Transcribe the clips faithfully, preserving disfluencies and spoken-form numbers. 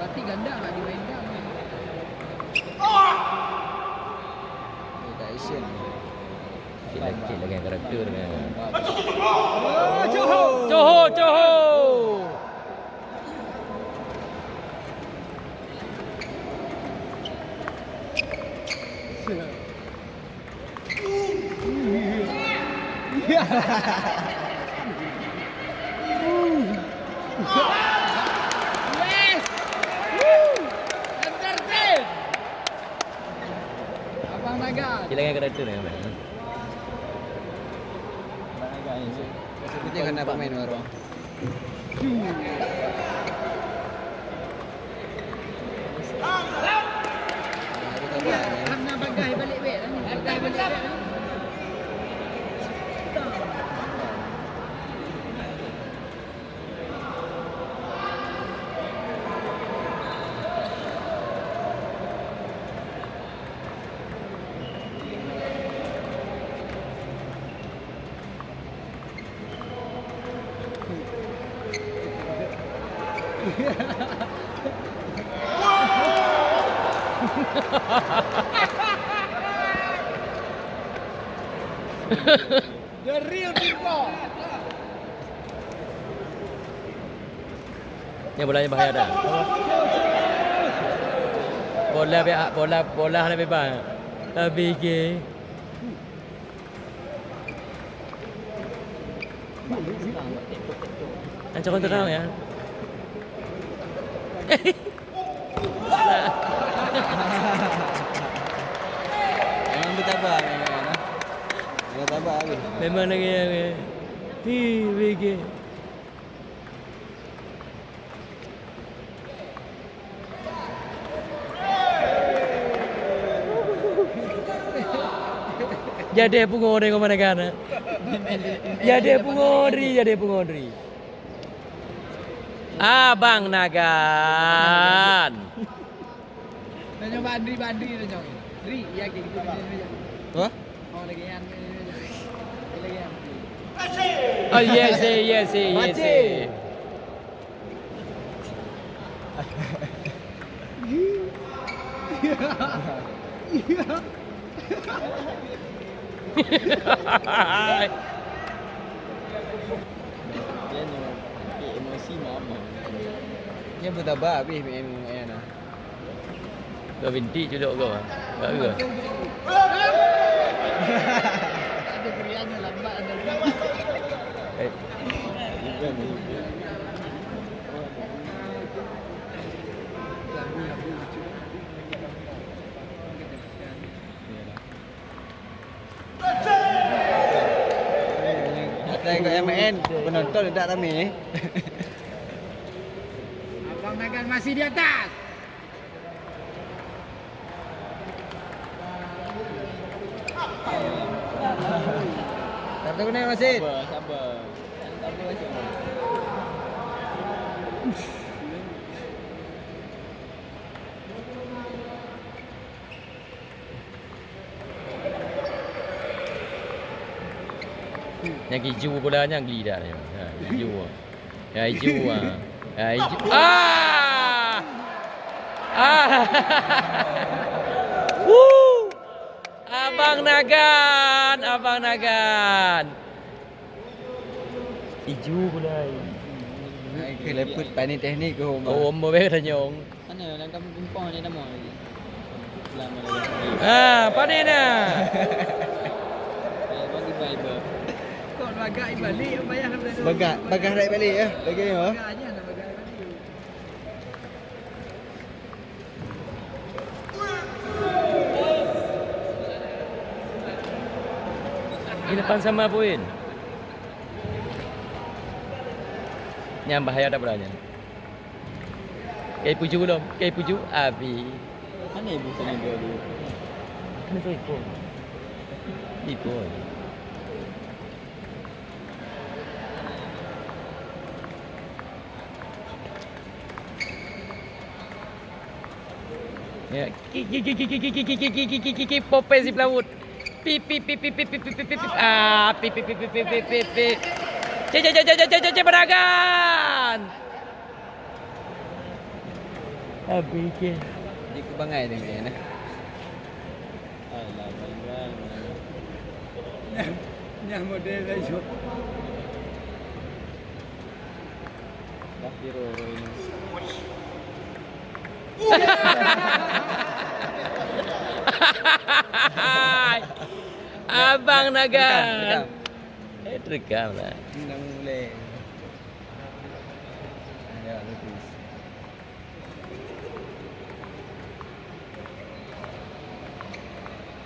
Tapi ganda nak dimainkan. Dia tak action. Cik lagi, cik lagi karakter kan. Johor, Johor. Yes. Woo. Entertain. Abang Naga. Cik lagi karakter kan. Abang Naga ni. Kita kan nak pemain baru. Hana bagaih balik bek, hana bagaih balik bek. The real people. Ni bola ni bahaya dah. Bola be-, bola, bola hana bebas. Habis ke? Ancok terang ya. Memang bertabah memang, eh. Bertabah habis. Memang lagi yang, eh. Hi, bege. Jadi pungo deh kemana kan? Jadi pungo dri, jadi pungo dri. Abang Nagan. Tanyong Bang Andri, Bang Andri tanyong. Ri, ya, gitu. Hah? Oh, lagi yang, lagi yang. Oh, yes, yes, yes, yes. Dia ni, dia emosi mama. Dia bertabah habis main, main, ah. Kau bintik culok kau, ah. Tak ke? Eh. Asai kau yang main, penonton tak ramai. Abang Nagan masih di atas. Kartu kuning masih. Sabar, sabar. Sabar, sabar. Nyang iju bola nyang geli dah nyoe. Ha, iju. Ya, iju, ah. Ya, iju. Ah! Ah! Woo! Abang Nagan, Abang Nagan. Iju bola. Ai, keulepet pani teknik ke, Om. Oh, Om, beh, tanyong. Mana dalam kampung Pimpong ni nama lagi? Lama lagi. Ah, pane na? Eh, bagi Bible. Kok lagak balik, payah. Bagah, bagah naik balik, ya. Lagi, ya. Bagah aja nak bagah balik. Di depan sama poin. Nyang bahaya tak berani. Kai puju lom, kai puju, abi. Mana ibu tadi dua dulu? Kan tu ikut. Ikut. Ya. Ki, ki, ki, Popeye si pelaut. Pip, pip, pip. Ah, pip, pip, pip. Cek, cek, cek, Baragan. Habis ke? Di keu bangai dia main, eh. Alah, bangai, bangai. Nyang, nyang model laju. Dah tiru orang ini. Abang Nagan. Terekam, terekam. Eh, terekam lah. Dah mulai. Ada lukis.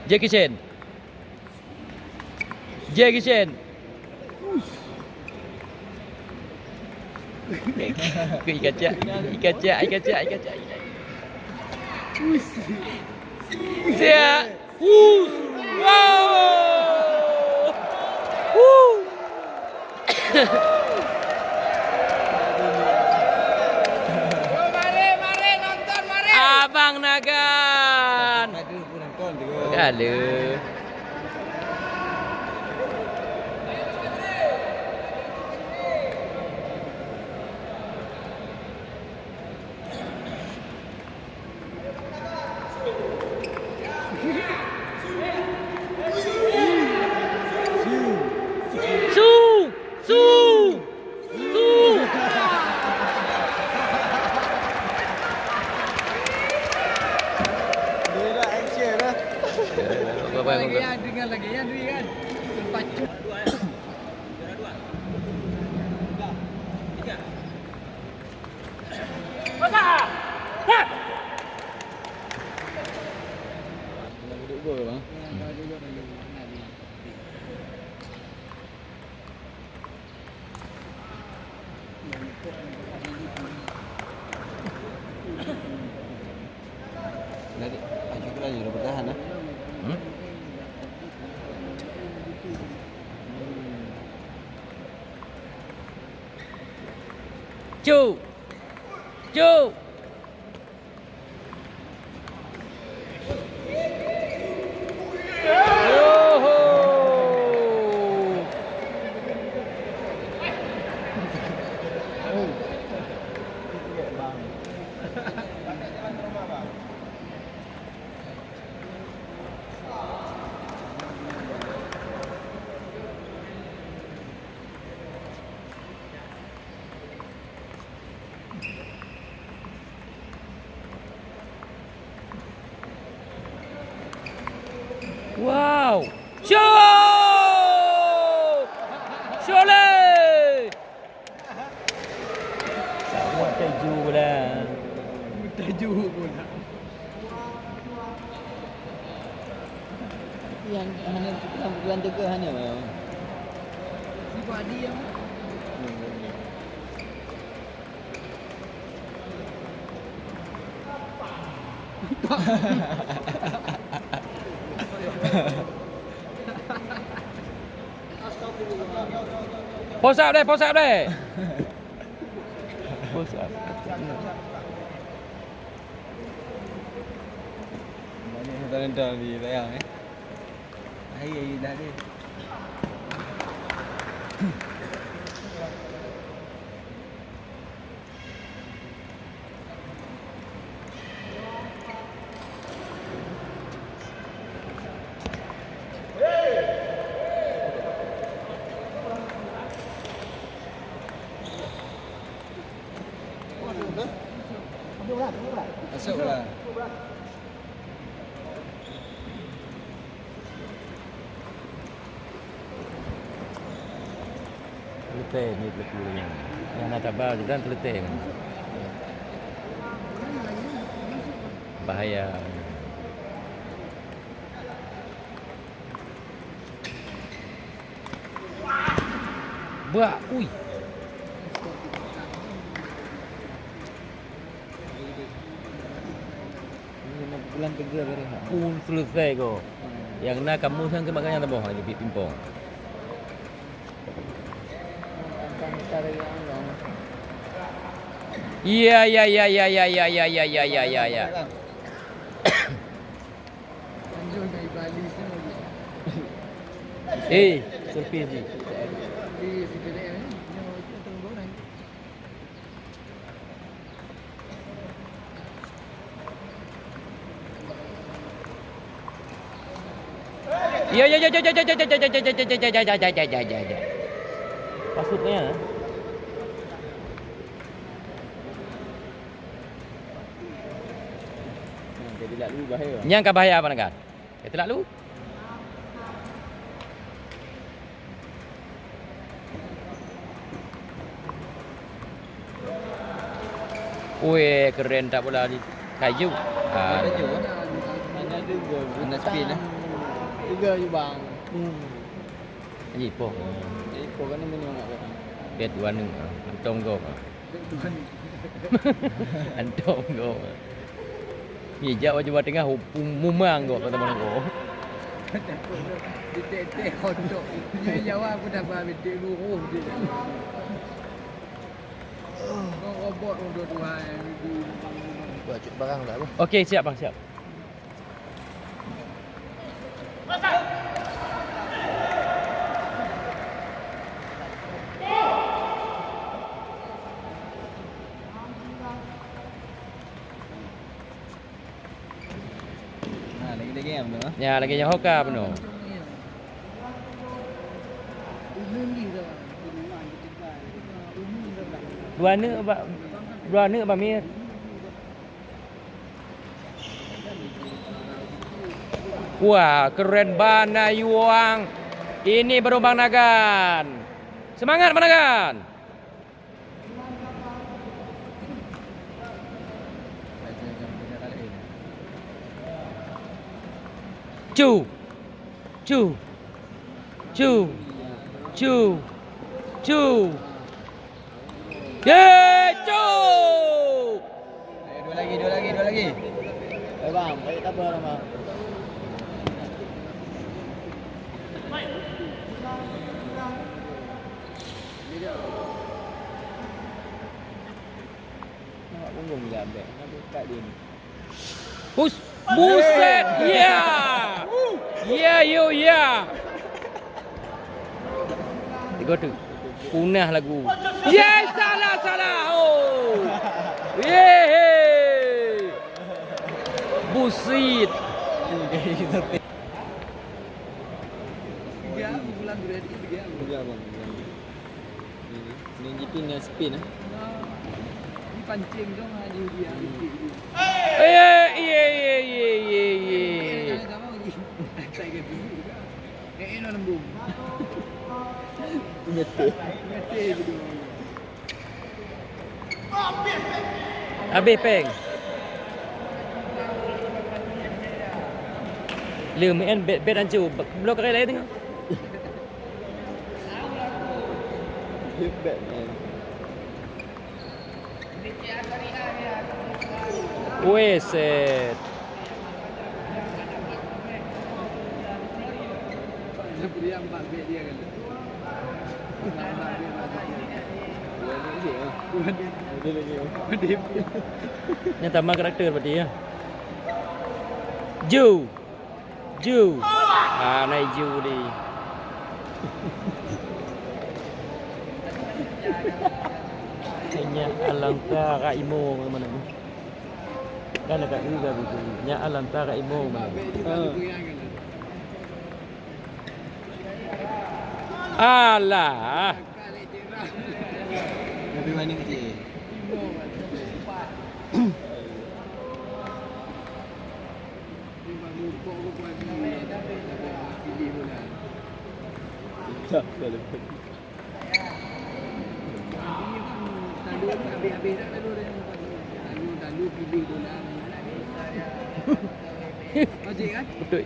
Jackie Chan. Jackie Chan. Ikan cak, ikan cak, ikan cak, ikan cak. Siap. Wuh! Wow! Wuh! Abang Nagan. Halo. Su! Su! Su! Lagi ya, dengar lagi ya, dengar. Terpacu. Lagi, ah, cukup lagi, udah bertahan, ah. Hmm? Cu! Cu! Yoho! Wow! Syot! Syoleh! Sawat taju bola. Taju bola. Yang hana, yang bulan tiga hana. Sibuk Adi yang. Post up deh, post up deh. Post up. Banyak talenta di layar, eh. Hai, hai, dah deh. Masuk lah. Teuleutée ni teuleuku lagée nyan. Nyang na taba jidan teuleutée nyan. Bahaya. Bah, ui. Bulan tiga baru. Pun selesai ko. Yang na kamu sang ke makanya taboh lagi ping pong. Iya, iya, iya. Eh, selfie ji. Ya, ya, ya, ya. Maksudnya? Jadi lalu bahaya. Nyang ka bahaya apa, Nagan? Kata lalu. Weh, keren tak bola di kayu. Ah. Kayu. Hanya dua gol. Hanya spin, eh. Tiga je, bang. Hmm. Haji Ipoh. Haji Ipoh kan nama ni, Mak? Bet dua nol. Antong gol. Antong gol. Ni jak bak teungoh, hu-, mumang gok kata mana gok. Detek-detek kodok. Nyoe Jawa aku dah ba betek luruh je. Kau robot untuk Tuhan. Buat cek barang tak apa. Okey, siap bang, siap. Ha, lagi-lagi yang betul, ah. Ya, lagi yang hoka penuh. Dua aneuk ba-, dua aneuk ba Mir. Wah, keren bana Yuang. Ini baru Bang Nagan. Semangat Bang Nagan. Cu. Cu. Cu. Cu. Cu. Ye, cu. Ayo, dua lagi, dua lagi, dua lagi. Eh, bang, baik tak apa, bang. Nampak punggung je ambek. Nak buka dia ni. Bus-, buset, ya. Ya, yo, ya. Tiga tu. Punah lagu. Ye, salah, salah. Oh. Ye, he. Busit. Tiga, bulan berarti tiga. Tiga, bang. Ni, ni, ni jipi dengan spin, eh. Ni pancing dong, ha, di, di, di, di. Eh, ye, ye, ye. Eh, eh, no lembung. Ngete. Ngete gitu. Habis peng. Le meu'en bet, bet ancô. Bloe keurai laén teungoh. Batman. Weh, set. Nyan tamah karakter berarti, ya. Ju. Ju. Ah, nai Ju di. Nyak alangkah ka imo mana ni? Kan dekat juga gitu. Nyak alangkah ka imo mana ni? Ah. Alah. Lebih manis kecil. Betul.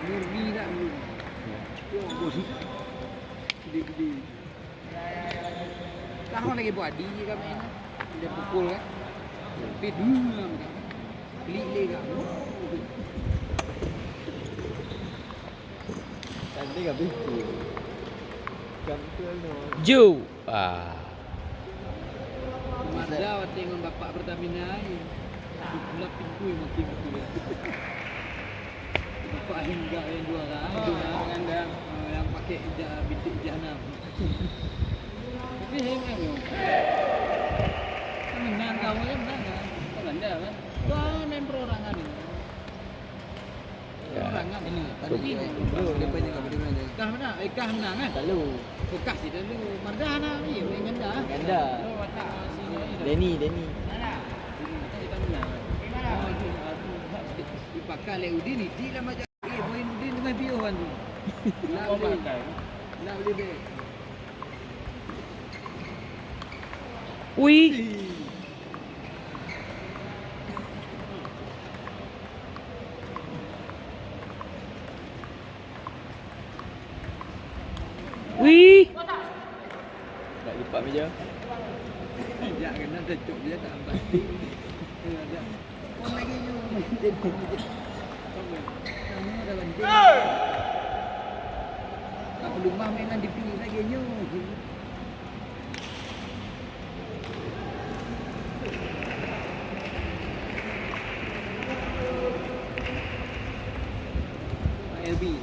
Murni tak dulu. Wah, bos. Gede-gede. Tahu lagi buat di kami ni. Dia pukul kan. Tapi dulu lah. Klik-klik kan. Tadi habis tu. Kan tu anu. Ju. Ah. Mada watèe ngon bapak Pertamina, eh. Pulak pintu mati-mati. Bapak hingga yang juara, juara. Ah, yang pakai ija-, bintik jahanam. Tapi hingga tu. Menang kau kan, menang kan? Kau ganda kan? Kau main perorangan ni. Ya. Kah mana? Eh, kah menang kan? Lalu. Kah sih lalu. Mardah nak ni, main ganda. Ganda. Deni, Deni. Dipakai lé Udin, Udin lah macam, eh, boy Udin dengan Bio kan tu. Nak boleh. Nak boleh back. Ui. Ui. Tak lepak meja. Jak kena cocok dia tak ambil. Ada. Pun lagi nyu. Kamu dalam dia. Tak perlu mah mainan di pili lagi nyu. Pak Elbi.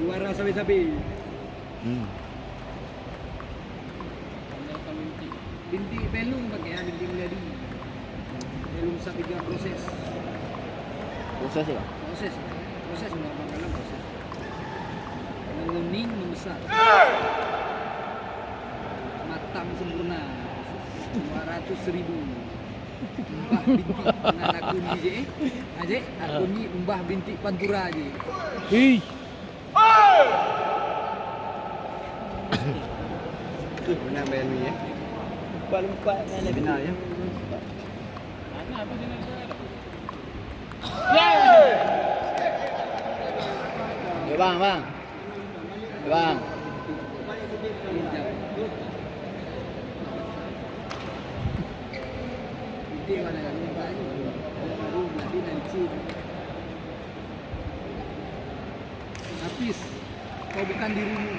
Juara sabe-sabe. Hmm. Bintik Belung pakai, ah, bintik Mulyadi. Belum sab tiga proses. Proses ya? Proses. Proses, undang-undang dalam proses. Menguning membesar. Matang sempurna. Dua ratus ribu. Mbah bintik. Nah, akun ni je, eh. Aje, akun ni Mbah bintik pantura je. Hei. Benar bayar ni, ya. Lupa-lupa. Benar, ya. Ya, bang, bang. Bang. Hafiz, kau bukan dirimu.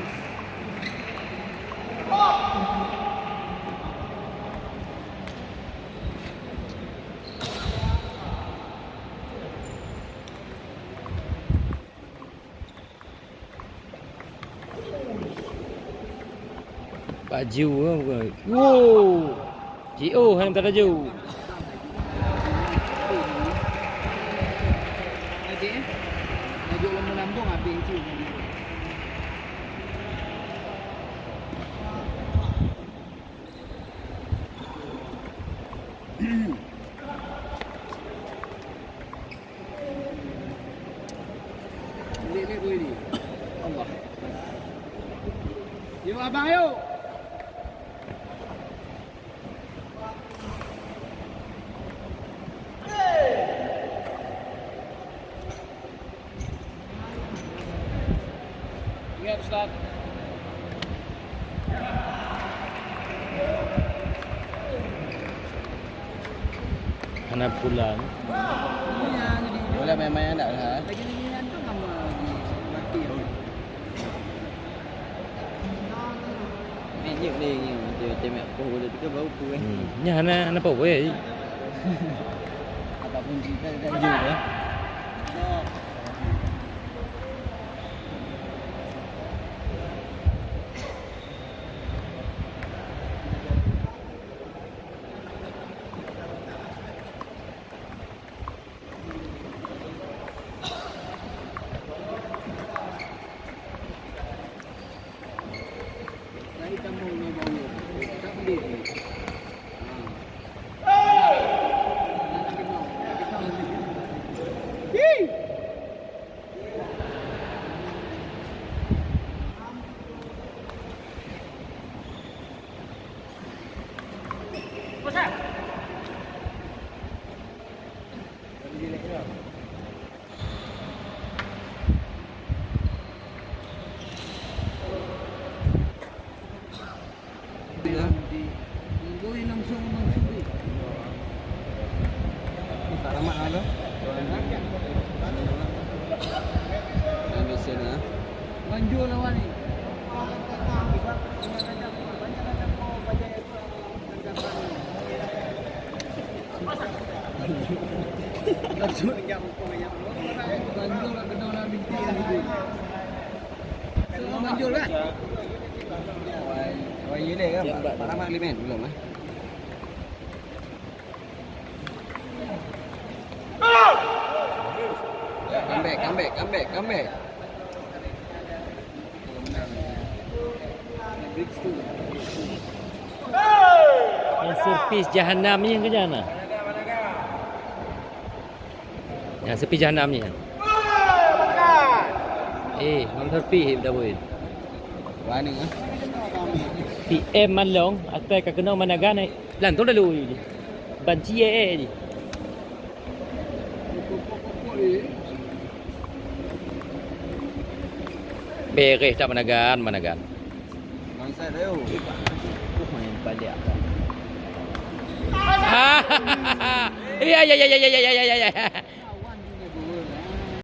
Baju, eh, bukan. Wow. Jiôh, hai, tak ada jauh. Lek-lek boh ini. Allah. Yuk, abang, yuk. Ingat, Ustaz. Hana pulang. Boleh main-main tak lah? Lagi-lagi ngantuk sama lagi mati. Ni, ni, ni, ni, macam, macam nak poh boleh tu kan baru tu, eh. Hmm. Ni hana, hana poh, eh. Apapun cerita, kita jumpa, eh. Manjur lawan ni. Manjur lah kena orang bintik yang itu. Semua manjur kan? Wah, wah, iya deh kan? Pak Rahmat Limen belum, eh? Come back, come back, come back, come back. Yang servis jahanam ni yang kerja na. Yang servis jahanam ni. Eh, yang servis dah boleh. Mana ah? P M Malong, asai ka keunoe Managan, eh. Lantong lalu je. Banci eh, eh je. Beres tak Managan, Managan. Bangsat ayo. Main balik. Ah, ya, ya, ya.